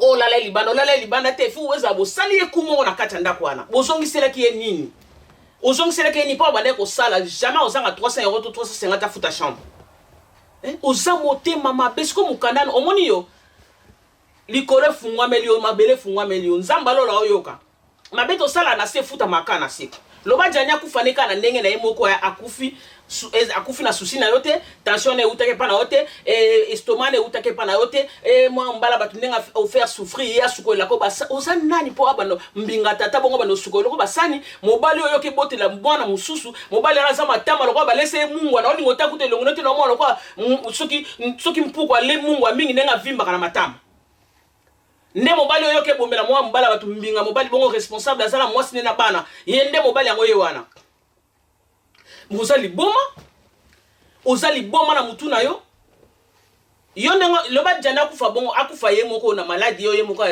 Olala ye libanda, olala ye libanda te, faut ezala bosali ye coup moko na kati ya ndako wana. Bozongiselaki ye nini? Ozongiselaki ye nini? Mpo abandaki kosala jamais ozanga 300 euros to 350 afuta chambre. Eh, oza motema mabe siko mokanda omoni yo likolo efungwameli yo mabele efungwameli yo nzambe alola oyoka mabe tosala na se futa maka na se loba jani akufa ne kaka na ndenge na ye moko akufi akufi na souci na yo te tension na eutaki epa na yo te estomac na eutaki epa na yo te mwa mbala bato ndenge ofaire souffrir ye asukolelako oza nani mpo abando mbinga tata bongo bando osukolelako basani mobali oyo oyoki ebotela mwana mosusu mobali wana aza matama lokola balesa ye mungwa na olingo ta kuta elongo note na mwana lokola soki soki mpuku ale mungwa mingi ndenge avimbaka na matama nde mobali oyo oyoki ebombela mwa mobali ya bato mbinga mobali bongo responsable aza na mwasi nde na bana ye nde mobali yango ye wana oza liboma oza liboma na mutu na yo yo ndenge loba jana akufa bongo akufa ye moko na maladi yo ye moko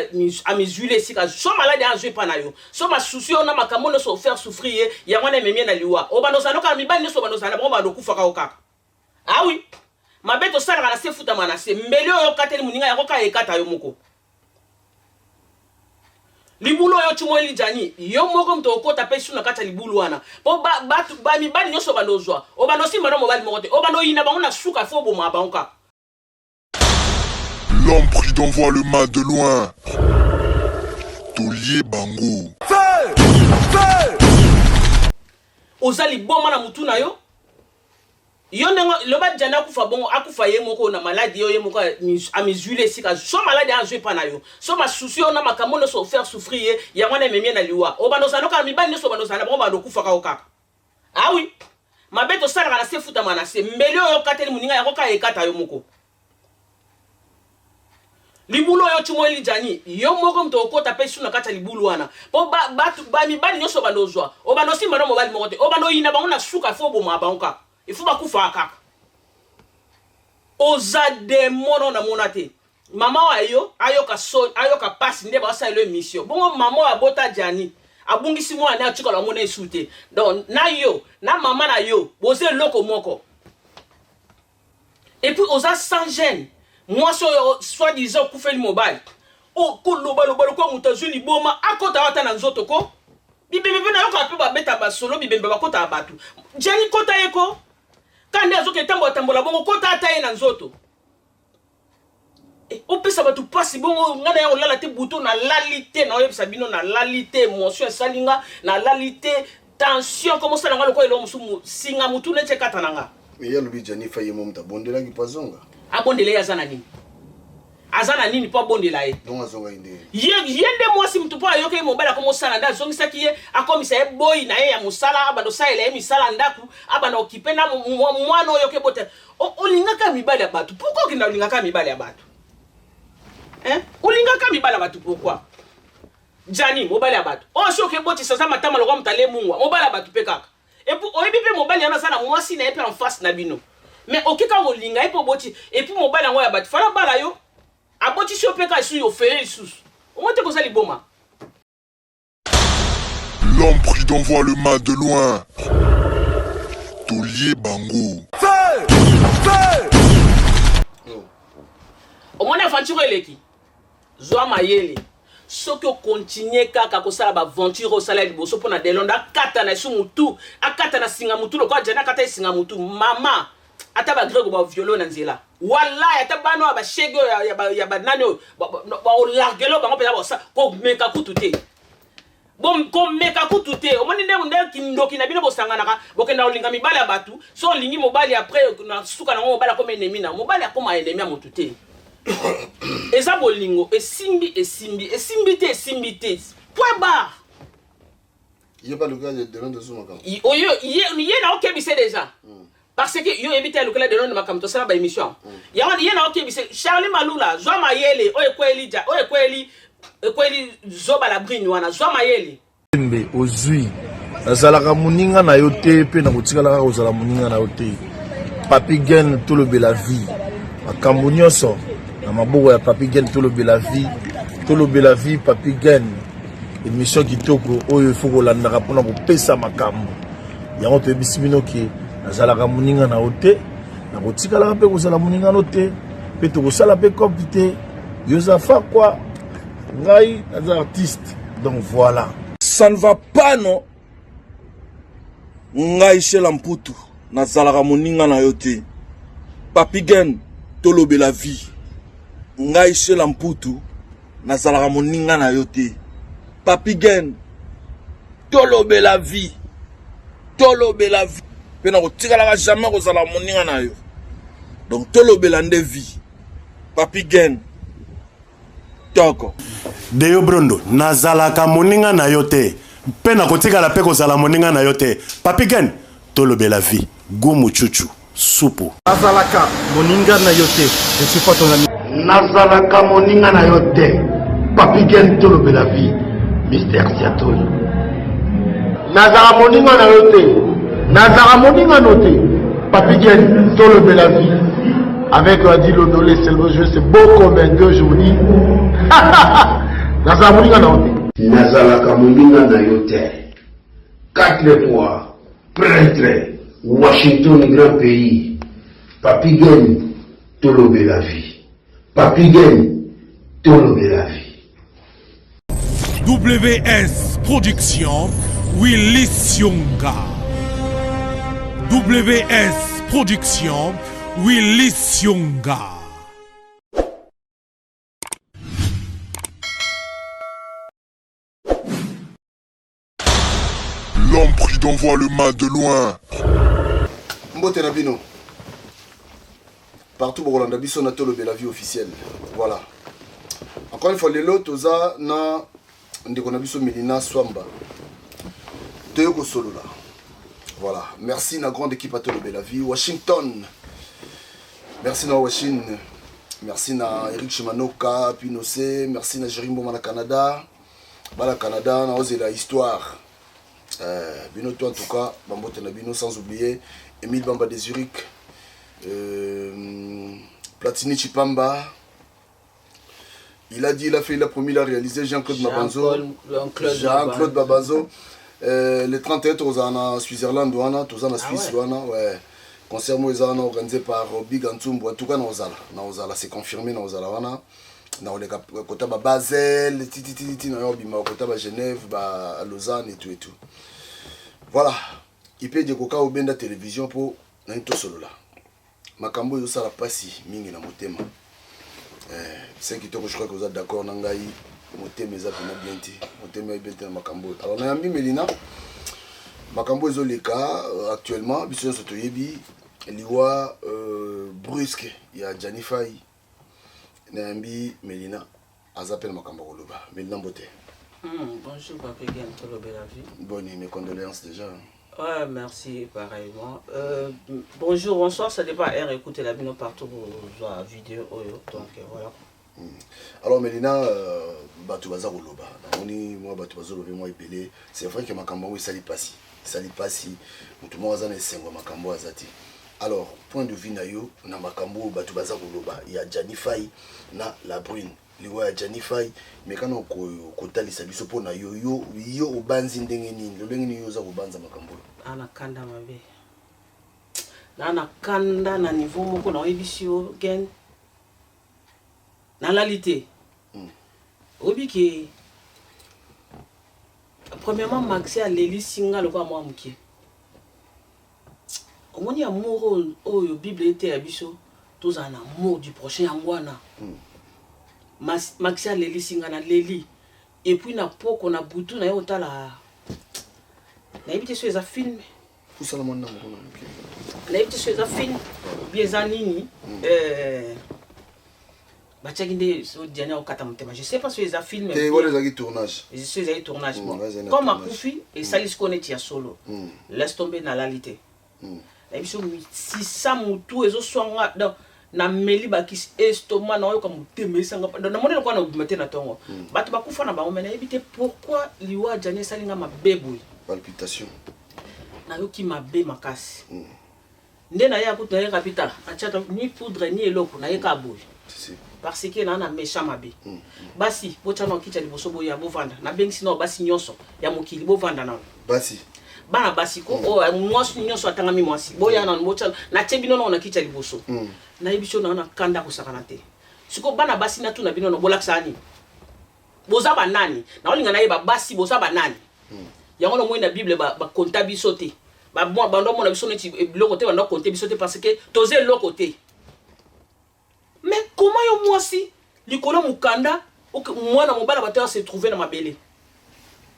amizwili esika so maladi azwi epa na yo so basusi yo na makambo nyonso ofaire souffrir ye yango wana ememi ye na liwa obanda ozala kaka mibali nyonso obanda ozala na bango banda okufaka yo kaka awi ah mabe tosalaka na se efutama na se mbeli oyo okateli moninga yango kaka ekata yo moko libulu oyo otimoli jani yo moko moto okota mpe su na kati ya libulu wana mpo bato ba mibali nyonso obanda ozwa obanda osimba na mobali moko te obanda oyina bango na suka fo oboma bango kaka L'homme prudent voit le mal de loin. Tolie bango. Feu! Feu! Oza liboma na mutu na yo? Yo ndenge loba Djani akufa bongo akufa ye moko na maladi yo ye moko amizwili esika so maladi azwi epa na yo so basusi yo na makambo nyonso ofaire souffrir ye yango wana ememi ye na liwa obanda ozala kaka mibali nyonso obanda ozala na bango banda okufaka yo kaka awi ah mabe tosalaka na se efutama na se mbeli oyo okateli moninga yango kaka ekata yo moko libulu oyo otimoli Djani yo moko moto okota mpe su na kati ya libulu wana mpo bato ba mibali nyonso obanda ozwa obanda osimba na mobali moko te obanda oyina bango na suka ifo obomaka bango kaka ifo bakufaka kaka oza demono namona te mama oyo ayo ayoka so ayoka pasi nde baosalela emission bongo mama oyo abota Djani abungisi mwana ne atikala amona esu te donc na yo na mama na yo boza eloko moko Et puis oza sans gêne. Mwasi oyo soit disant okufeli mobali. Okoloba loba lokola moto azwi liboma akota ata na nzoto ko. Bibembe pe nayoka pe babeta basolo bibembe bakota bato. Jenny kota ye ko. Kande azoke tambola tambola bongo kota ata ye na nzoto. Eh, opesa bato mpasi bongo ngai naya kolala te butu nalali te naoyebisa bino nalali te émotion esali nga nalali te tension komo osala nga lokola eloko mosusu singa motu neti ekata na nga mais ye alobi janifa ye mo moto abondelaki mpo azonga abondela ye aza na nini aza na nini mpo abondela ye donc azongaki nde ye ye nde mwasi motu mpo ayokaki mobali akomosala nde azongisaki ye akomisa ye boyi na ye ya mosala abanda osalela ye misala ndako abanda okipe na mwana oyo okebota olingaka mibali ya bato pourquoi okenda olingaka mibali ya bato hein? Olingaka mibali ya bato pourquoi? Jani mobali ya bato oyo soki okebotisa aza matama lokola moto ale mungwa mobali ya bato mpe kaka epuis oyebi mpe mobali yana aza na mwasi na ye mpe en face na bino mais oke kaka kolinga ye mpe oboti epuis mobali yango ya bato fala bala yo abotisi yo mpe kaka lisusu ofele lisusu omoi te koza liboma L'homme prudent voit le mal de loin. Tolie bango. Feu! Feu! Oh. Omoni aventure eleki. Zwa mayele. Soki okontinue kaka kosala baaventure osala ya liboso mpo na Delonde akata na esu mutu, akata na singa mutu lokola Jana akata esinga mutu. Mama, ata ba grego ba violo na nzela. Wallahi ata bana oyo bashege oyo ya banani oyo baolargelo bango mpenza komeka kutu te. Komeka kutu te omoni nde nde kindoki na bino bosanganaka bokenda kolinga mibali ya bato so olingi mobali après na suka nango mobali akoma ennemi na mobali akoma ennemi ya motu te eza bolingo esimbi esimbi esimbi te esimbi te point barre ye pa luka de Londres makambo oyo ye ye na okebise déjà mm. parce que yo oyebi te alukela de Londres makambo tosala ba émission mm. yango ye na okebise Charlie Malula zwa mayele oyo ekweli ja oyo ekweli ekweli zoba la brine wana zwa mayele mbe ozwi nazalaka moninga na yo te mpe nakotikala kaka kozala moninga na yo te papi gen tolobela vie makambo nyonso na maboko ya papi gen tolobela vie tolobela vie papi gen Emission kitoko oyo il faut kolandaka mpona kopesa makambo yango toyebisi bino ke nazalaka moninga na yo te nakotikalaka mpe kozala moninga no te mpe tokosala mpe cope te yo oza fakwa. Ngai naza artiste. Donc voilà. Ça ne va pas non. Ngai Shela Mputu nazalaka moninga na yo te. Papi Gen tolobela vie. Ngai Shela Mputu nazalaka moninga na yo te. Papi Gen tolobela vie. Tolobela vie. Pe nakotikalaka jamais kozala moninga na yo. Donc tolobela nde vie. Papi Gen toko. Deo Brondo, nazalaka moninga na yo te mpe nakotikala mpe kozala moninga na yo te. Papi Gen, tolobela vie. Gumu chuchu, supu. Nazalaka moninga na yo te, je suis pas ton ami. Nazalaka moninga na yo te, Papi Gen tolobela vie, Mister Siatoli. Nazalaka moninga na yo te, nazalaka moninga no te, Papi Gen tolobela vie. Avec Adi Londole, c'est le jeu, c'est beau comme un deux aujourd'hui. Nazalaka moninga na yo te. Nazalaka moninga na yo te. Quatre fois prêtre Washington grand pays Papy Gen tolobela vie Papy Gen tolobela vie. WS Production Willy Sionga WS Production Willy Sionga. L'homme prudent voit le mal de loin. Mbote na bino. Partout bokolanda biso na tolobela vie officielle. Voilà. Encore une fois lelo toza na ndeko na biso Melina Swamba. Toyo kosolola. Voilà. Merci na grande équipe à tolobela vie Washington. Merci na Washington. Merci na Eric Chimanoka, Pinochet, merci na Jerry Mboma na Canada. Bana Canada na ozela histoire. Euh, bino to en tout cas, bambote na bino sans oublier Emile Bamba de Zurich, euh, Platini Chipamba. Il a dit, il a fait, il a promis, il a réalisé Jean-Claude Mabanzo. Jean-Claude Babanzo. Euh, le 31 toza na Switzerland wana, toza na Suisse ah ouais. wana, ouais. Concert mo eza wana organisé par Big Antumbu. En tout cas na ozala, na ozala, c'est confirmé na ozala wana. Na oleka kota ba Basel, titi titi titi na yo bima kota ba Genève, ba Lausanne et tout et tout. Voilà. Ipe de koka obenda télévision po na tosolola. Makambo ezo sala pasi mingi na motema. Eh, c'est kitoko, je crois que vous êtes d'accord na ngai. Motema eza pena bien te. Motema bien te na makambo. Alors na yambi Melina, makambo ezo leka actuellement biso nyonso toyebi liwa brusque ya Gianni Faye. Na yambi Melina aza pe na makambo koloba. Melina mbote. Bonjour Papi Gen, tolobela vie. Bonne, mes condoléances déjà. Ouais, merci pareillement. Bonjour, bonsoir, ça dépend heure écoutez la bino partout pour voir vidéo oyo. Donc voilà. Alors Melina, bato baza koloba. Namoni moi bato bazo loba moi ebele. C'est vrai que makambo yango esali pasi. Esali pasi. Moto moko aza na esengo ya makambo aza te. Alors, point de vue na yo na makambo oyo bato baza koloba ya Gianni Faye na La Brune. Liwa ya Gianni Faye, mais kana kotalisa biso mpo na yo, yo, yo obanzi ndenge nini? Lolenge nini yo oza kobanza makambo oyo? Ana kanda mabe. Na na kanda na niveau moko na oyebisi yo gen. Nalali te. Oyebi ke premièrement Maxi alelisi nga lokola mwa moke. Omoni amour oyo Bible eteya biso tozala na amour du prochain yango wana. Maxi alelisi nga na leli et puis na poko na butu na ye otala nayebi te so eza film. Pusana mwa ndambo kuna moke. Nayebi te so eza film bien eza nini. Batiaki nde so Diane akokata motema. Je sais pas so eza film. Te wana ezalaki tournage. So ezalaki tournage. Bon. Comme akufi esali sikoyo neti ya solo. Laisse tomber nalali te. Nayebi so sisa mutu ezoswanga donc nameli bakisi estomac naoyoka motema esanga. Donc namoni lokola na obima te na tongo. Bato bakufa na bango mais nayebi te pourquoi liwa Diane esali nga mabe boye. Palpitation. Nayoki mabe makasi. Nde na ye akuta ye kapita atiata ni poudre ni eloko na ye ka boye. Parce que na na méchant mabe. Basi botia na kitcha liboso boya bovanda. Na bengisi na basi nyonso ya mokili bovanda na. Basi. Bana basi ko o mwasi nyonso atangami mwasi. Boya na botia na tie bino na kitcha liboso. Na yebi so na na kanda kosakana te. Siko bana basi na tuna bino na bolakisa ni. Boza ba nani? Naolinga nayeba basi boza ba nani? Yango na moi na Bible ba, ba konta biso te. Ba bando mona biso neti biloko te, bando konte biso te parce que toza eloko te. Mais comment yo mwasi likolo mukanda mwana mobala bato se trouver na mabele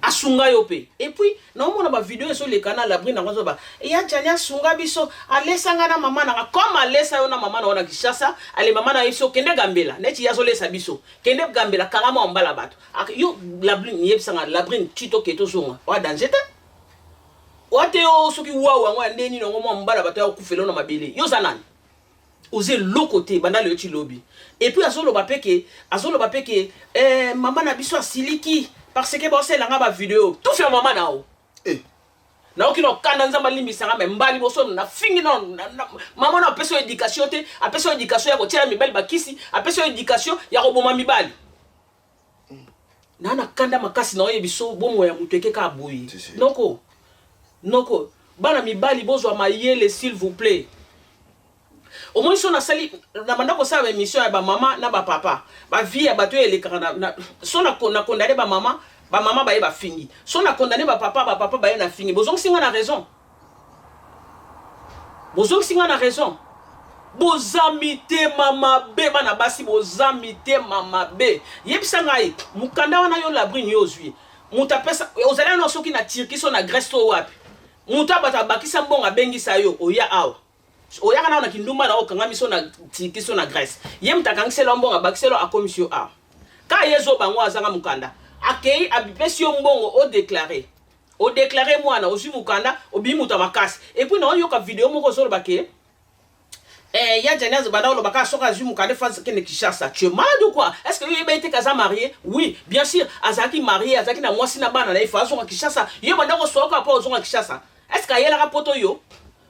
asunga yo pe et puis naomona ba video ezoleka na labri nango azoba ya jani asunga biso alesa nga na mama nanga comme alesa yo na mama na yo na Kinshasa ale mama na ye biso kende gambela neti ye azolesa biso kende gambela kanga mwa mbala bato yo labrine yebisa nga labrine ti toke tozonga oa danger te oa te yo soki wawa yango ya nde nini yango mwa mbala bato ya kokufela na mabele yo oza nani oza eloko te banda lelo ti lobi et puis azoloba pe ke azoloba pe ke eh, mama na biso asiliki parce que baosalela nga ba video tufi ya mama na yo eh. nayoki na okanda nzambe alimbisa nga me mbala liboso nafingi na, na, na, mama na apesi yo éducation te apesi yo éducation ya kotiela mibali bakisi apesi yo éducation ya koboma mibali na na kanda makasi na oyebi so bomoi ya moto eke kaka boye noko noko bana mibali bozwa mayele s'il vous plaît omoni so nasali na banda kosala ba émission ya bamama na bapapa bavie ya bato oyo elekaka na, na, so na, na condamne bamama bamama baye bafingi so na condamne bapapa bapapa baye na fingi bozongisi nga na raison Bozongisi nga na raison. Boza mitema mabe bana basi boza mitema mabe. Yebisa ngai mukanda wana yo Labrine yo ozui. Mutu apesa ozali nano soki na Turquie so na Grèce to wapi. Mutu abata abakisa mbongo abengisa yo oya awa. Oyaka nano na kindumba na okangami so na Turquie so na Grèce. Ye mutu akangisela yo mbongo abakisela yo akomisi yo awa. Ka ye zoba yango azanga mukanda. Akei abipesi yo mbongo o declarer. O declarer mwana, ozui mukanda, obimi moto ya makasi. Et puis naoyoka video moko ozoloba ke eh, ya Gianni azo banda oloba kaka soki azui mukanda faut akende Kinshasa. Tu es malade ou quoi? Est-ce que yo oyeba ye te ke aza marié? Oui, bien sûr, azalaki marié, azalaki na mwasi na bana na ye, faut azonga Kinshasa. Yo banda koswa kaka po ozonga Kinshasa. Est-ce que ayelaka poto yo?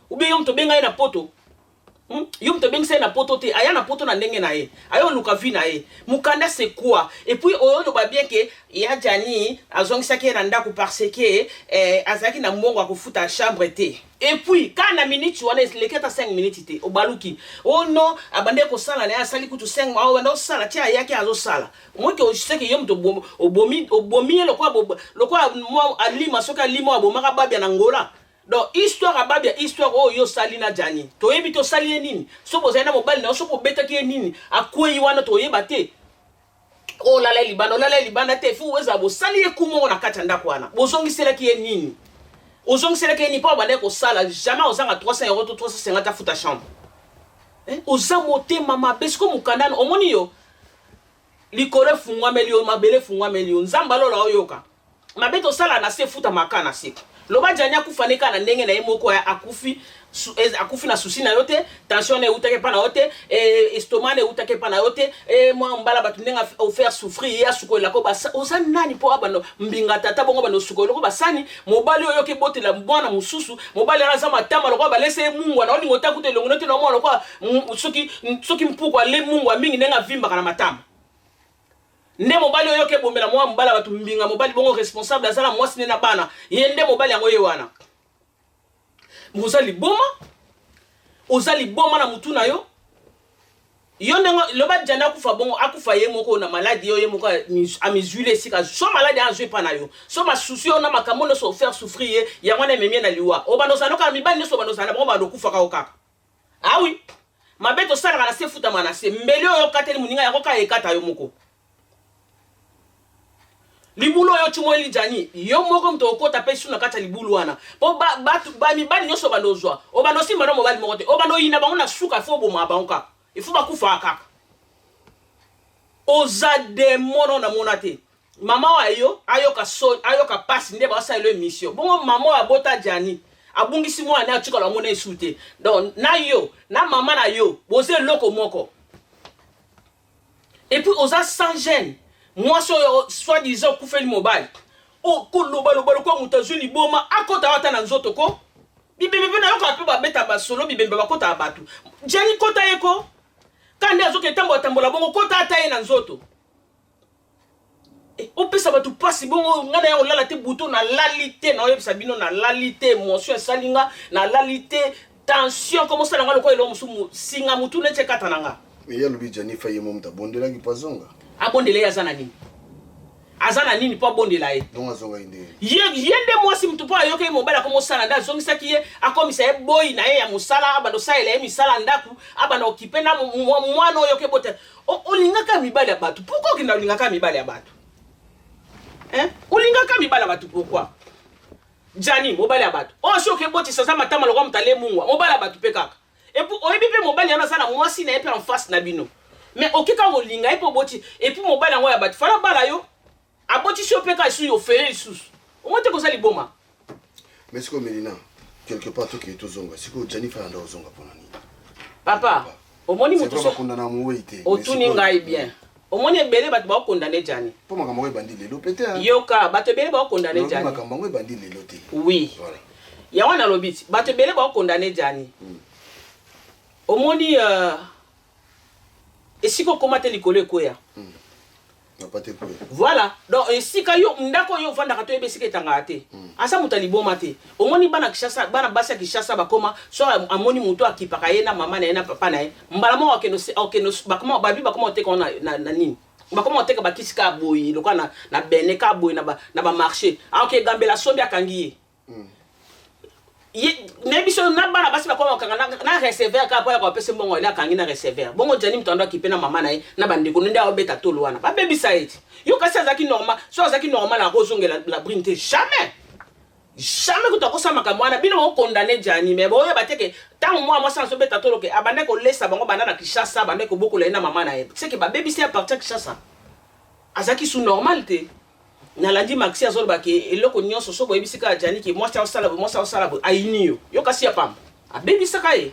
Ou bien yo moto obenga ye na poto? Yo moto obengisa ye na poto te, aya na poto na ndenge na ye, aye oluka vie na ye. Mukanda c'est quoi? Et puis oyo oloba bien ke ya Gianni azongisaki ye na ndaku parce que eh, azalaki na mbongo ya kofuta chambre te. Et puis kaka na minute wana eleki ata 5 minutes te, obaluki. Oh non, abandaki kosala na ye asali kutu 5 mois, abanda kosala ti ayaki azosala. Moi que je sais que yo moto obomi obomi ye lokola lokola mwa alima soki alima abomaka babia na Angola. Donc histoire ya babia histoire oyo yo osali na Djani toyebi te osali ye nini soki bozali na mobali na yo soki obetaki ye nini akweyi wana toyeba te olala ye libanda olala ye libanda te fu ezala bosali ye ku moko na kati ya ndako wana bozongiselaki ye nini ozongiselaki ye nini mpo abandaki kosala jamais ozanga 300 euro to 350 afuta chambre eh? oza motema mabe siko mokandano omoni yo likolo efungwameli yo mabele efungwameli yo nzambe alola oyoka Mabe tosala na se futa maka na se. Loba Djani akufa ne kaka na ndenge na ye moko akufi akufi na souci na yo te, tension na ewutaki epa na yo te, estomac na ewutaki epa na yo te, mwa mbala bato ndenge o faire souffrir ye asukolela ko basa oza nani po abanda mbinga tata bongo banda osukolela ko basani mobali oyo oke botela mwana mosusu mobali wana aza matama lokola balesa ye mungwa na olingo ota kuta elongo note na mwana lokola soki soki mpuku ale mungwa mingi ndenge avimbaka na matama Nde mobali oyo oke bomela mwa mobali ya bato mbinga mobali bongo responsable aza na mwasi nde na bana ye nde mobali yango ye wana oza liboma oza liboma na mutu na yo yo ndenge loba jana akufa bongo akufa ye moko na maladi yo ye moko amizwili esika so maladi azwi epa na yo so basusi yo na makambo nyonso ofaire souffrir ye yango wana ememi ye na liwa obanda ozala nokaka mibali nyonso obanda ozala na bango banda okufaka yo kaka Ah oui. Mabe tosalaka na se futama na se. Mbeli oyo okateli moninga yango kaka ekata yo moko. Libulu oyo otumoli Djani, yo moko moto okota pe su na kati ya libulu wana. Po ba batu ba mibali nyonso obanda ozwa, obanda osimba na mobali moko te. Obanda oyina bango na suka, il faut oboma bango kaka. Il faut bakufa kaka. Oza demon oyo namona te. Maman oyo ayo ayoka soni ayoka pasi nde baosalela yo emission bongo maman oyo abota Djani abungisi mwana naye atikala amona ye su te donc na yo na maman na yo boza eloko moko et puis oza sans gêne mwasi oyo soit disant okufeli mobali okoloba loba lokola moto azwi liboma akota ata na nzoto ko bibembe mpe nayokaka mpe babeta basolo bibembe bakotaka bato Djani kota ye ko ka nde azoki etambola tambola bongo kota ata ye na nzoto Eh, opesa bato mpasi bongo ngai naya kolala te butu nalali te naoyebisa bino nalali te émotion esali nga nalali te tension komo osala nga lokola eloko mosusu singa motu neti ekata na nga Mais ye alobi Gianni fa ye mo moto abondelaki mpo azonga. Abondela ye aza na nini? Aza na nini mpo abondela ye? Donc azongaki nde ye, ye nde mwasi motu mpo ayokaki mobali akoma osala nde azongisaki ye, akomisa ye boyi na ye ya mosala, abanda osalela ye misala ya ndako, abanda okipe na mwana oyo oke bota. Olingaka mibali ya bato pourquoi? Okenda olingaka mibali ya bato, hein? Olingaka mibali ya bato pourquoi? Jani mobali ya bato oyo soki okebotisa aza matama lokola moto alemungwa, mobali ya bato mpe kaka. Epuis oyebi mpe mobali yana aza na mwasi na ye mpe en face na bino, mais oke kaka kolinga ye mpe oboti. Epuis mobali yango ya bato fala bala yo, abotisi yo mpe kaka lisusu ofele lisusu, omoi te koza liboma. Mais sikoyo Melina, quelque part tokende tozonga sikoyo, Jani fala nda ozonga mpona nini? Papa, omoni moto bakondana mowei te. Otuni ngai bien, omoni ebele bato baokondane Jani. Mpo makambo yango ebandi lelo pe te. Yoka, bato ebele baokondane Jani. Makambo yango ebandi lelo te. Oui, voilà. Yango nalobi ti bato ebele baokondane Jani. Omoni esika okóma te, likolo ekweya. Voilà, donc esika yo ndako oyo ovandaka to oyeba esika etangaka te. Aza moto ya liboma te. Omoni bana Kinshasa, bana basi ya Kinshasa bakoma so amoni moto akipaka ye na mama na ye na papa na ye, mbala moko akende, akende bakoma babi bakoma oteka na, na, na nini, bakoma oteka bakisi kaka boye lokola na, na bene kaka boye na ba, na bamarché, aoke gambela sombi akangi ye. Ye nayebi so na bana basi bakoma kokanga na, na receveur kaka mpo ya kopesa mbongo ele akangi na receveur. Bongo Jani moto ando akipe na mama na ye na bandeko nde aobeta tolo wana babebisa ye ti. Yo kasi azalaki normal, so azalaki normal akozongela la brine te, jamais, jamais kutu akosala makambo wana. Bino bokondane Jani, mais boyeba te ke ntango mwana mwasi azobeta tolo ke abandaki kolesa bango banda na Kinshasa, abandaki kobokola ye na mama na ye, seke babebisi ye à partir ya Kinshasa, azalaki su normal te. Nalandi Maxi azoloba ke eloko nyonso so boyebisi kaka Jani ke mwasi aosala boye, mwasi aosala boye, ayini yo. Yo kasi ya pamba abebisaka ye.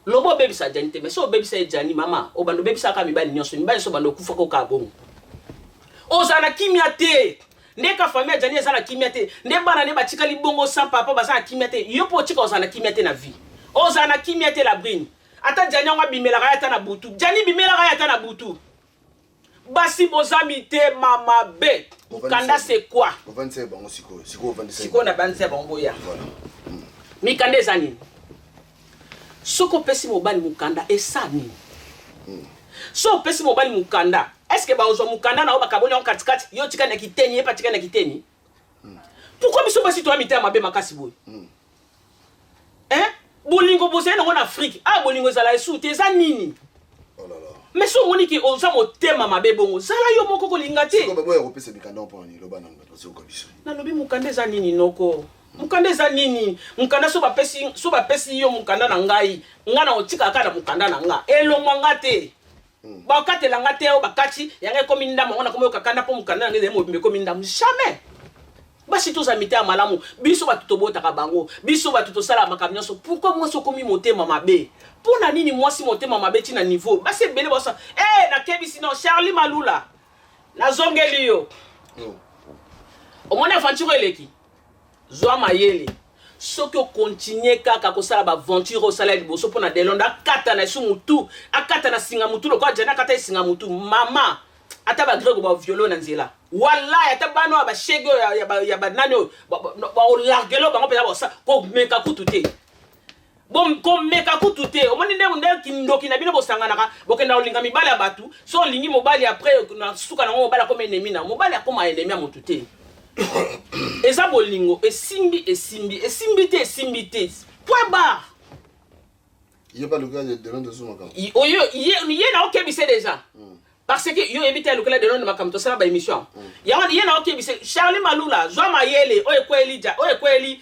Loba obebisa Jani te, mais so obebisa ye Jani, mama obanda obebisaka mibali nyonso, mibali nyonso obanda okufaka okaa bongo, ozala na kimia te. Nde ka famille ya Jani eza na kimia te, nde bana nde batikali bongo sans papa, baza na kimia te. Yo mpo otika ozala na kimia te na vie, ozala na kimia te. La brine, ata Jani yango abimelaka ye ata na butu, Jani bimelaka ye ata na butu. Basi boza mitema mabe. Mokanda c'est quoi? Ovandisa bango sikoyo, sikoyo ovandisa. Sikoyo na bandisa bango boya. Mikanda eza nini? Soki opesi mobali mokanda esa nini? So opesi mobali mokanda, est-ce baozwa mokanda na yo bakaboli yango katikati, yo tika na kiteni, ye mpe atika na kiteni? Pourquoi biso basi toya mitema mabe makasi boye? Hein? Bolingo bozali nango na Afrique, ah, bolingo ezala esu te, eza nini? Mais so omoni ke oza motema mabe bongo, zala yo moko, kolinga te. Sikoyo baboya kopesa mikanda mpona nini? Loba nanu, bato bazoyoka biso. Nalobi mokanda eza nini, noko? Mokanda eza nini? Mokanda so bapesi, so bapesi yo mokanda na ngai, ngai na otikaka kaka na mokanda na nga, elongwa nga te. Bakatela nga te. Oyo bakati yanga ekomi ndambo yango nakomi yoka kanda mpo mokanda na ngai ezali mobimba ekomi ndambo. Jamais. Basi toza mitema malamu, biso bato tobotaka bango, biso bato tosalaka makambo nyonso. Pourquoi mwasi okomi motema mabe? Mpo na nini mwasi motema mabe ntina niveau basi ebele basa? E nakebisi no Charlie Malula, nazongeli yo. Omoni aventure eleki, zwa mayele. Soki okontinue kaka kosala baaventure osala ya liboso mpo na Delonde akata na esu mutu, akata na singa mutu lokola Jani akata esinga mutu, mama, ata bagreko baviole na nzela, wallahi, ata bana oyo bashege oyo ya banani oyo baolargelo bango mpenza, baosa komeka kutu te, komeka kutu te. Omoni nde nde kindoki na bino, bosanganaka, bokenda kolinga mibali ya bato. So olingi mobali, après na suka nango mobali akoma ennemi na mobali, akoma ennemi ya motu te. Eza bolingo, esimbi esimbi, esimbi te esimbi te, point barre. Ye baluka Delonde ozo makambo. Oyo ye na okebise déjà, parce que yo oyebi te alukela Delonde makambo, tosala baémission yango. Ye na okebise Charlie Malula, zwa mayele. Oyo ekweli ja, oyo ekweli,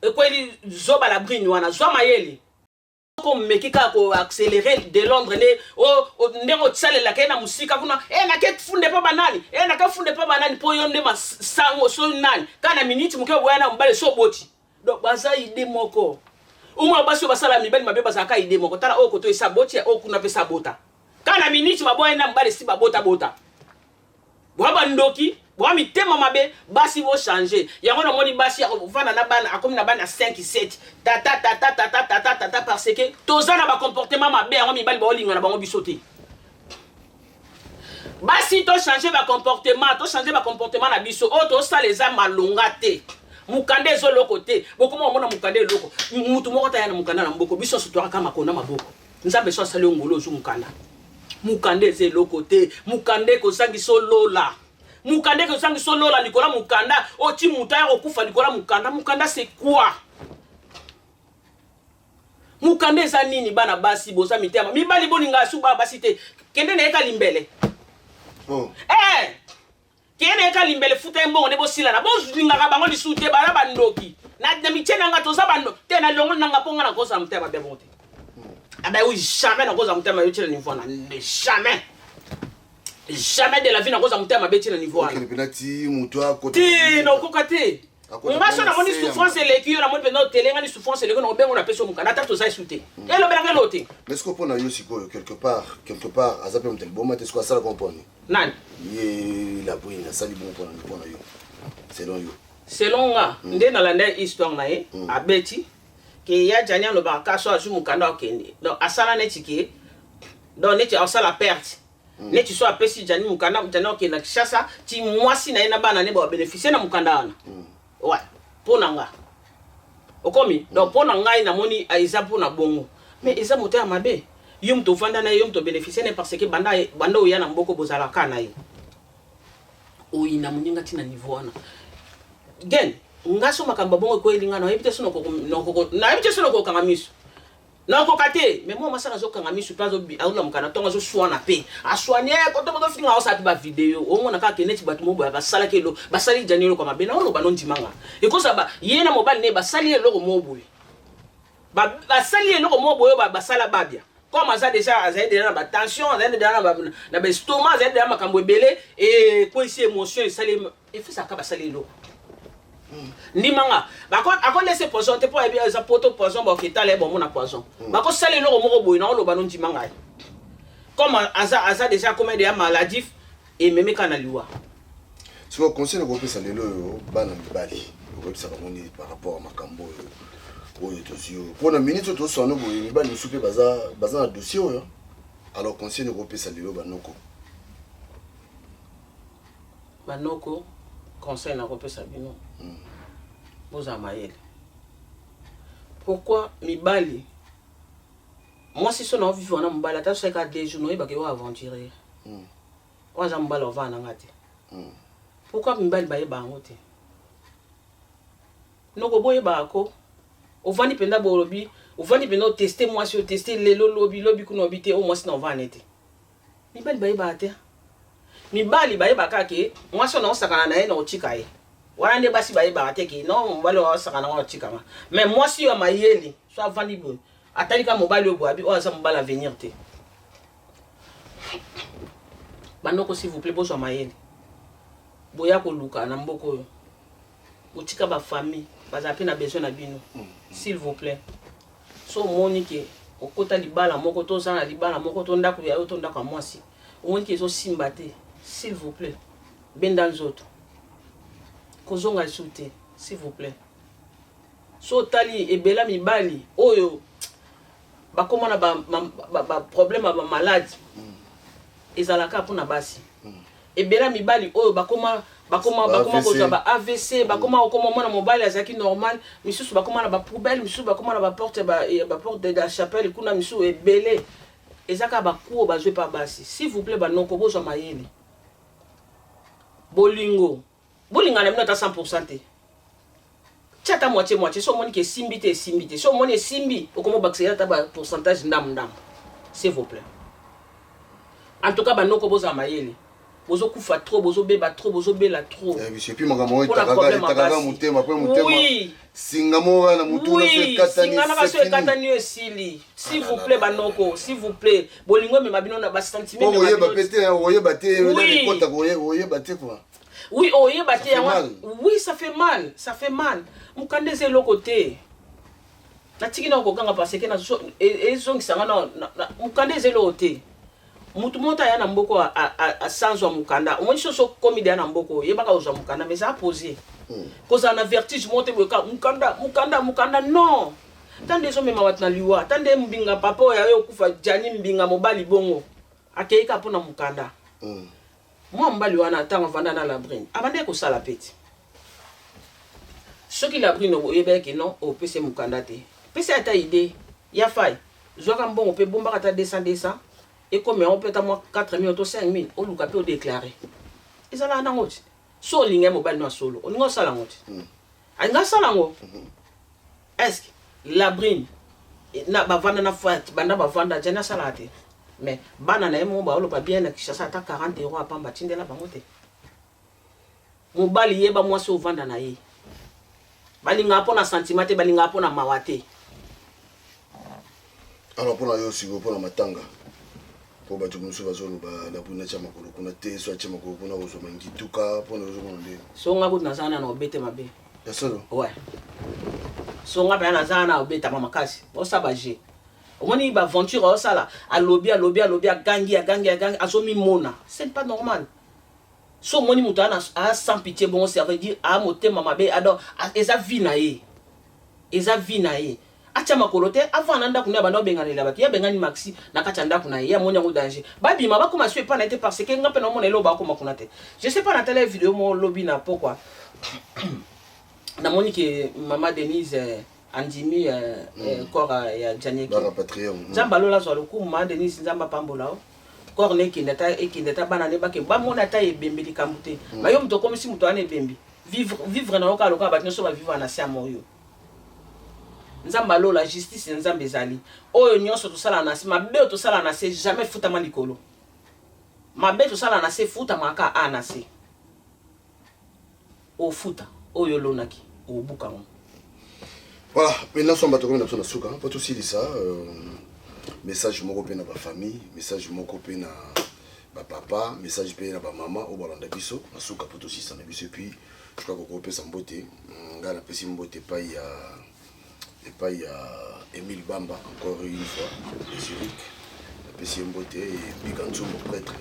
ekweli zoba la brine wana, zwa mayele. Komeki kaka koaccélérer de Londres nde ndenge osalelaka ye na mosika kuna, e nake funde mpo banani, e nake funde mpo banani, mpo yo nde masango so nani, kaka na miniti moke oboya na mobali so oboti. Donc baza idée moko. Umwa basi oyo basala mibali mabe bazalaka idée moko. Tala oyo koto esa boti, oyo kuna mpe esa bota, kaka na miniti baboya na mobali esi babota bota. Bwa bandoki, bwa mitema mabe. Basi bochange yango. Namoni basi akovanda na bana, akomi na bana 5 7, tata tata tata tata tata, parce que toza na bacomportement mabe. Yango mibali baolinga na bango biso te. Basi tochange bacomportement, tochange bacomportement na biso. Oyo tosala eza malonga te. Mokanda eza eloko te. Bokoma omona mokanda eloko, mutu moko taya na mokanda na maboko, biso nyonso toyaka makona maboko. Nzambe so asali yo ngolo, ozwi mokanda. Mokanda eza eloko te. Mokanda ekozangisa olola. Mokanda ekozangi so lola likolo ya mokanda, oti moto aya kokufa likolo ya mokanda. Mokanda c'est quoi? Mokanda eza nini? Bana basi boza mitema mibali bolinga su bana basi te. Kende na ye ka limbele. Oh. Eh! Kende na ye ka limbele futa ye mbongo nde bosilana. Bolingaka bango lisusu te baza bandoki. Na na mitie na nga toza bando te na longoli na nga mpo nga nakozala motema mabe bongo te. Ah ben oui, jamais nakozala motema mabe ti na niveau wana. Jamais. Jamais de la vie nakozala motema mabe ti na niveau wana. Okende mpenza ti moto akota. Te nakoka te. Akota Nga so na namoni se ya souffrance eleki yo namoni mpenza otelengani souffrance eleki yo nakobenga napesi yo mokanda ata toza esu te. Elobelaka eloko te. Mais sikoyo mpo na yo sikoyo quelque part quelque part aza mpe moto ya liboma te sikoyo asalaka mpo nini? Nani? Ye la brune asali bongo mpo na mpo na yo selon yo. Selon nga nde nalanda ye histoire na ye abeti ke ya Gianni alobaka ka so azwi mokanda akende donc asala neti ke donc neti asala perte neti so apesi Gianni mokanda Gianni akende na Kinshasa ti mwasi na ye na bana ne ba bénéficier na mokanda wana. Ouais, mpo na nga okomi donc mpo na ngai namoni eza mpo na bongo mais eza moto ya mabe yo moto ovanda na ye yo moto obénéficie na ye parce que banda banda oya na mboko bozalaka na ye oyina moninga ntina niveau wana gen nga so makambo ya bongo ekweyeli nga nayebi te so nayebi te so nakokanga miso nakoka te mais mwa mwasi azokanga miso mpe azolamuka na ntongo azoswana mpe aswani koto bozofinga osala mpe bavideo omona kaka ke neti bato moboya basalaki elo basali jani eloko ya mabe naoloba nondimanga ekozala ye na mobali ne basali eloko moko boye basali eloko moko boye basala babia comme aza déjà azali déjà na batension azali déjà na baestomac azali déjà makambo ebele ekwesi émotion esali efesaka basali eloko ndimanga akolese poison te mpo ayebi eza poto poison baketala ye bomona poison bakosala eloko moko boye naoloba no ndima ngai comme aza aza déjà comme deya maladif ememi kaka na liwa. Sikoyo conseil nakopesa lelo oyo bana mibali okoyebisa bango nini par rapport ya makambo oyo oyo tozwi oyo mpo na minute oyo toswana boye mibali mosusu mpe baza baza na dossier oyo alors conseil nakopesa lelo banoko banoko conseil nakopesa bino bozala mayele. Pourquoi mibali mwasi so na ovivre na mobali ata soki kaka 2 jours noyebaka yo aventurier oyo aza mobali ovanda na nga te. Pourquoi mibali bayeba yango te? Noko boyebaka ko ovandi mpenza bolobi ovandi mpenza oteste mwasi oteste lelo lobi lobi kuna obi te oyo mwasi na ovanda te. Mibali bayebaka te. Mibali bayebaka kaka ke mwasi oyo naosakana na ye na otika ye wana nde basi bayebaka te ke non mobali oyo aosakana ngo aotikanga mais mwasi oyo ya mayele so avandi boye atali kaka mobali oyo boye abi oyo aza mobali avenir te. Bandoko s'il vous plaît bozwa mayele boya koluka na mboka oyo botika bafamille bazala mpe na besoin na bino s'il vous plaît. So omoni ke okota libala moko to oza na libala moko to ndako ya yo to ndako ya mwasi omoni ke ezosimba te s'il vous plaît benda nzoto kozonga lisusu te s'il vous plaît. So otali ebela mibali oyo bakóma na baproblème ya bamaladi ezalaka mpona basi ebela mibali oyo bakóma bakóma bakóma kozwa ba AVC bakóma kokoma mwana mobali azalaki normal misusu bakóma na bapoubelle misusu bakóma na baporte baporte de la chapelle kuna misusu ebele eza kaka bakuo bazwi pa basi. S'il vous plaît banoko bozwa mayele bolingo bolingana na bino ata 100% te tia ata moitié moitié so omoni ke esimbi te esimbi te so omoni esimbi okoma obakisa ata ba pourcentage ndambu ndambu s'il vous plaît. En tout cas banoko bozala mayele bozokufa trop bozobeba trop bozobela trop. Et puis makambo oyo etakaka motema mpe motema singa moko na mutu na so ekatani singa na so ekatani yo esili. S'il vous plaît banoko s'il vous plaît bolingo emema bino na basentiment oyeba pe te oyeba te ekota oyeba te quoi. Oui oyeba te yango oui ça fait mal ça fait mal mokanda eza eloko te natiki na kokanga parce que ezongisanga na mokanda eza eloko te mutu moko aya na mboko asanzwa mokanda omoni soso okomi deya na mboko oyebaka kozwa mokanda mais eza pose kozala na vertige moko te boye mokanda mokanda mokanda non ta nde ezomema bato na liwa ta nde mbinga papa oyo aye okufa Gianni mbinga mobali bongo akei kaka mpona mokanda mwa mobali wana ntango avanda na Labrine abandaki kosala peti soki Labrine oyebaki non opesi mokanda te pesa ata idée ya fai zwaka mbongo mpe bombaka ata 200 200 ekomi yango mpe ata mwa 4000 to 5000 oluka mpe odéclare. Ezalaka nango ti. So olinga ye mobali no ya solo, olinga osala yango ti. Alinga asala yango. Est-ce que Labrine na bavanda na Fat banda bavanda Djani asalaka te. Mais bana na ye moko baoloba bien na Kinshasa ata 40 euros apamba atindela bango te. Mobali yeba mwasi ovanda na ye. Balingaka mpo na sentiment te, balingaka mpo na mawa te. Alors mpo na yo sikoyo mpo na matanga mpo bato mosusu bazoloba Labrune atya makolo kuna te so atya makolo kuna kozwa mangituka mpo na ozomona ndenge. So nga kutu naza wana na obete mabe. Ya solo? Ouais. So nga mpenza naza wana obetama makasi. Osala ba jeu. Omoni ba aventure osala, alobi alobi alobi agangi agangi agangi azomimona. Ce n'est pas normal. So omoni moto a sans pitié bongo ça veut dire a motema mabe ado eza vie na ye. Eza vie na ye. Atia makolo te avanda na ndako naye abanda kobenganela bato ye abengani maxi na kati ya ndako na ye ye amoni yango danger babima bakoma su epa na ye te parce que nga mpe naomona eloko bakoma kuna te je sais pas natala ye video moko lobi na pokwa namoni ke mama Denise eh, andimi eh, eh, corps ya Janieki Nzambe alola azwa lokumu mama Denise Nzambe apambola yo corps ne ekende ata ekende ata bana ne bake bamona ata ebembe likambo te bayo moto okomisi moto wana ebembe vivre vivre na yo kaka lokola bato nyonso bavivre na se ya moyo Nzambe ya lola justice ya Nzambe ezali. Oyo nionso tosala na se, mabe oyo tosala na se jamais efutama likolo. Mabe tosala na se efutamaka kaka awa na se. Ofuta oyo olonaki, obuka yango. Voilà, maintenant somba tokomi na biso na suka mpo tosilisa euh, message moko mpe na bafamille, message moko mpe na bapapa, message mpe na bamama oyo balanda biso na suka mpo tosilisa na biso epuis Je crois koko opesa mbote ngai napesi mbote epai ya epai ya Emile Bamba encore une fois de Zurich napesi ye mbote Bika Nzumbu prêtre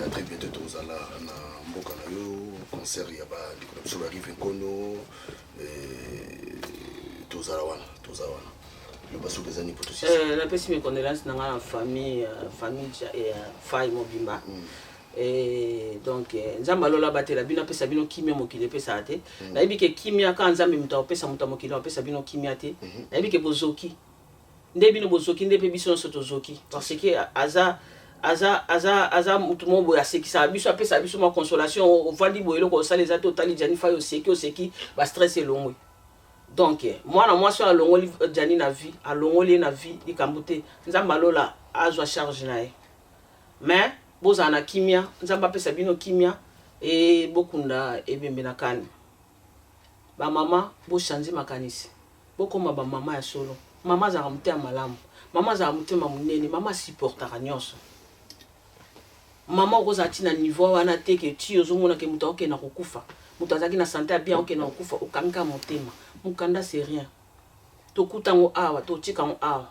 à très bientôt tokozala na mboka na yo concert ya bandeko na biso ba Rive Nkono tozala wana tozala wana loba soki eza nini po tosisa euh, napesi mes condoléances na ngai na famille euh, famille ya Fay mobimba mm. Eh, donc eh, nzambe alola abatela bino apesa bino kimia mokili epesaka te mm. nayebi ke kimia kaka nzambe moto akopesa moto ya mokili akopesa bino kimia te mm -hmm. nayebi ke bozoki nde bino bozoki nde mpe biso nyonso tozoki parce que aza aza aza aza motu moko boye asekisaka biso apesaka biso mwa consolation ovandi boye eloko osala eza te otali jani fai oseki oseki bastress elongwe donc mwana mwasi oyo alongoli jani na vie alongoli ye na vie likambo te nzambe alola azwa charge na ye Mais bozala na kimia nzambe apesa bino kimia et bokunda ebembe na kani. Ba mama bo changer makanisi bokoma ba mama ya solo. Mama azalaka motema malamu, mama azalaka motema monene, mama a supportaka nionso. Mama okozala ti na niveau wana te ke ti ozomona ke moto akokende na kokufa, moto azalaki na sante ya bien akokende na kokufa, okangi kaka motema. Mokanda c'est rien. Tokuta yango awa, totika yango awa.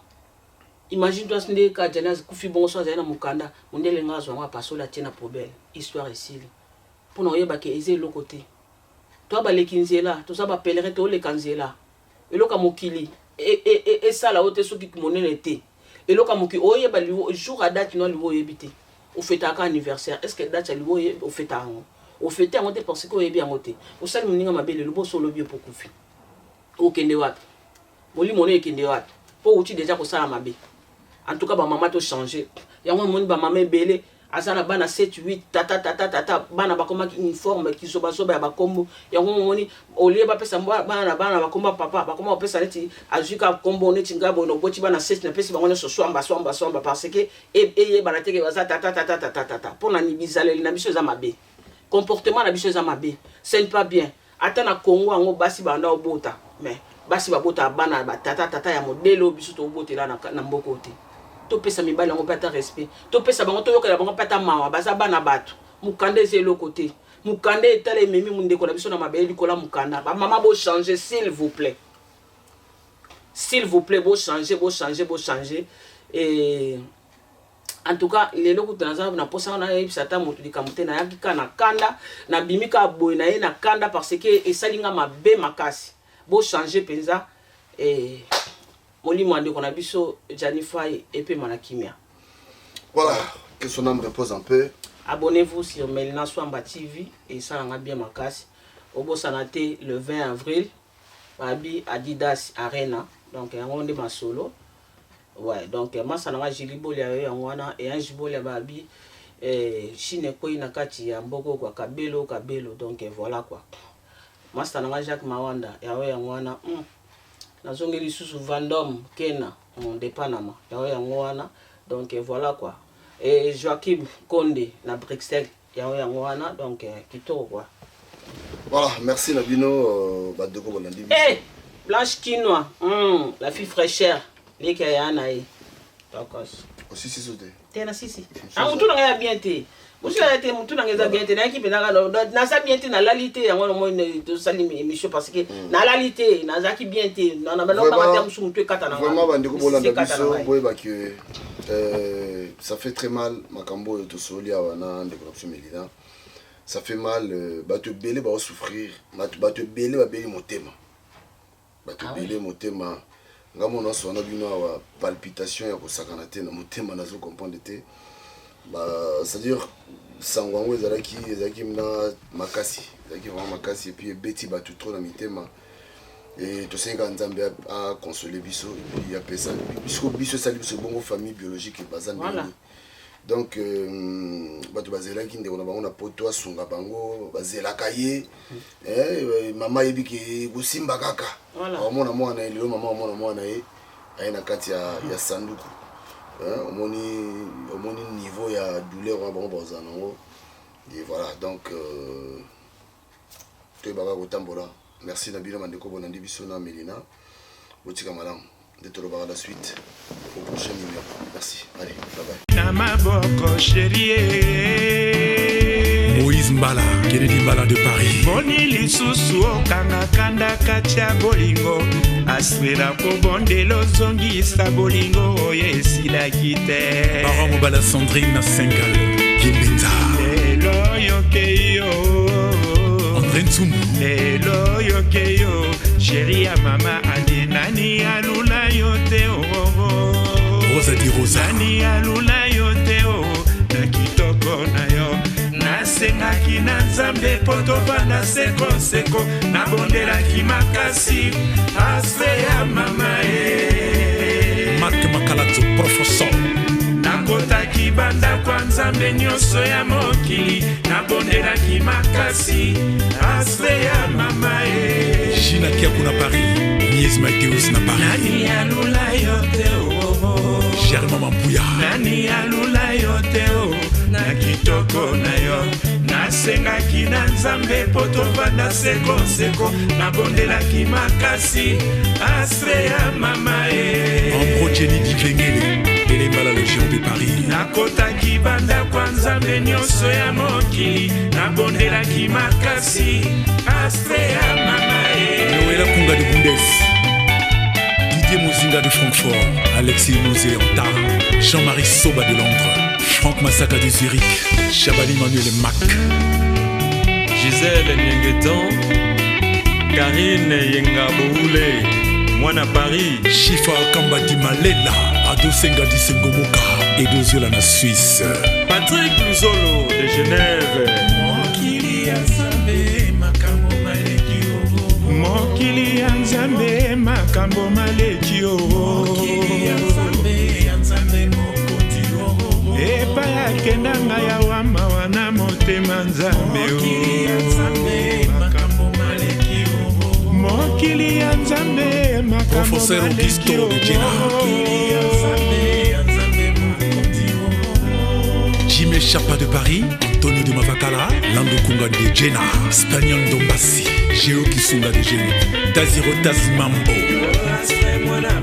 Imagine toi nde ka Djani akufi bongo so azali na mukanda mundele nga azwa yango apasoli atie na poubelle histoire esili pona oyeba ke eza eloko te toa baleki nzela toza ba pèlerin toleka nzela eloko ya mokili esala yo te soki monene te eloko ya mokili oyeba liwo jour ya date no liwo oyebi te ofetaka anniversaire est ce que date ya liwo ofetaka yango ofete yango te parce que oyebi yango te osali moninga mabe lelo boso olobi yo pokufi okende wapi Molimo no ekende wapi? Po owuti dejà kosala mabe. En tout cas ba mama to changer. Yango omoni ba mama ebele aza na bana 7 8 tata tata tata bana bakomaki uniforme kizoba zoba ya bakombo. Yango omoni au lieu bapesa bana na bana bakombo papa bakoma kopesa neti azwi ka kombo neti nga boye noboti bana 7 napesi bango nyonso swamba swamba swamba parce que eyebana te ke baza tata tata tata tata. Pona ni bizaleli na biso eza mabe. Comportement na biso eza mabe. Ce n'est pas bien. Ata na Congo yango basi banda obota mais basi babotaka bana ba tata tata ya modèle oyo biso tobotela na, na mboka oyo te. Topesa mibali yango mpe ata respect, topesa bango, toyokela bango mpe ata mawa, baza bana bato. Mokanda eza eloko te, mokanda etala ememi ndeko na biso na mabele likolo ya mokanda. Ba mama bo changer s'il vous plaît, s'il vous plaît bo changer, bo changer, bo changer et En tout cas lelo kutu naza na posa wana nayebisa ata moto likambo te nayaki kaka na kanda nabimi kaka boye naye na kanda parce que esali nga mabe makasi bo changer mpenza eh, molimo ya ndeko na biso Gianni Fay epema na kimia. Voilà, que son âme repose en paix. Abonnez-vous sur Melina Swamba TV esalanga bien makasi. Obosana te le 20 avril babi Adidas Arena donc yango nde masolo. Ouais donc masa na nga Julie Bolia yo yango wana et Ange Bolia babi Eh, Chine ekwei na kati ya mboko quoi, kabelo kabelo donc eh, voilà quoi. Master na nga Jacques Mawanda yango yango wana mm. Nazongeli lisusu Vendôme Kena de Panama yango yango wana donc eh, voilà quoi. Et Joachim Konde na Bruxelles yango yango wana donc eh, kitoko quoi. Voilà, merci na bino euh, bandeko bolandi biso. Hey, Blanche Kinoa, la fille fraîcheur, leki ya ya na ye. Tokos. Osisi so te. Te na sisi. Ah mutu na ngai ya bien te. Mutu na te mutu na ngai eza bien te. Nayaki mpenza kaka naza bien te nalali te yango namoni tosali émission parce que hmm. nalali te nazalaki bien te na balobaka te mosusu mutu ekata na ngai. Vraiment bandeko bolanda biso boyeba que euh, ça fait très mal makambo oyo tosoli awa na ndeko na biso Melina. Ça fait mal euh, bato ebele bao souffrir bato ebele babeli motema. Bato ah ebele motema nga mona aso wana bino awa palpitation ya kosakana te na motema nazo comprendre te ba c'est à dire sango yango ezalaki ezalaki na makasi ezalaki vraiment makasi et puis ebeti bato trop na mitema et tosengi kaka nzambe aconsole biso et puis apesa biso biso esali biso bongo famille biologique baza ndenge donc euh, bato bazelaki ndeko na bango na poto asunga bango bazelaka ye eh, mama ayebi ke kosimba kaka omona mwana ye lelo mama omona mwana ye aye na kati ya, ya sanduku eh, omoni omoni niveau ya douleur wana bango bazala nango et voilà donc euh, toyebaka kotambola merci na bino bandeko bonandi biso na melina botika malamu nde tolobaka la suite au prochain numéro merci allez bye bye na maboko cherie Moïse Mbala, Kennedy Mbala de Paris. Boni lisusu okanga kanda kati ya bolingo aswela kobondela ozongisa bolingo oyo esilaki te. Baron Mobala Sandrine na Sengal Kimbenza. Lelo yoke yo. André Ntsumbu. Lelo yoke yo. Chérie ya mama adi nani alula yo te oh, oh, oh. Rosa di Rosa. Nani alula yo te oh, na kitoko na yo nasengaki na nzambe mpo tovanda sekoseko nabondelaki makasi ase ya mama e Marc Makalato professeur nakotaki bandako ya nzambe nyonso ya mokili nabondelaki makasi ase ya mama e Gina Kiaku na Paris Mies Mateus na Paris nani alula yo te oh, oh. Germain Mampuya nani alula yo te o oh, na kitoko na yo nasengaki na nzambe mpo tovanda sekoseko nabondelaki makasi astre ya mama e Ambro Jenny Dikengele Elembala le géant de Paris nakotaki bandako ya nzambe nyonso ya mokili nabondelaki makasi astre ya mama e Noëlla Kunga de Bundes Didier Mozinga de Francfort Alexis Mosé Anta Jean-Marie Soba de Londres Franck Masaka de Zurich Chabani Manuel Mac Gisèle Niengetan Karine Yenga Boule mwana Paris Shifa Kamba di Malela Adosenga di Sengomoka Edoziola na Suisse Patrick Luzolo de Genève mokili ya nzambe makambo maleki o mokili ya nzambe makambo maleki o mokili ya nzambe ya nzambe mokonzi o epai akenda ngai awa mawa na motema nzambe mokili ya nzambe makambo maleki o mokili ya nzambe makambo Professeur maleki Augusto o de Jena. mokili ya nzambe ya nzambe mokonzi o Jimé Chapa de Paris, Antonio de Mavakala, Lando Kunga de Jena, Spaniel Dombassi, Géo Kisunga de Geno, Taziro Tazimambo. Astre mwana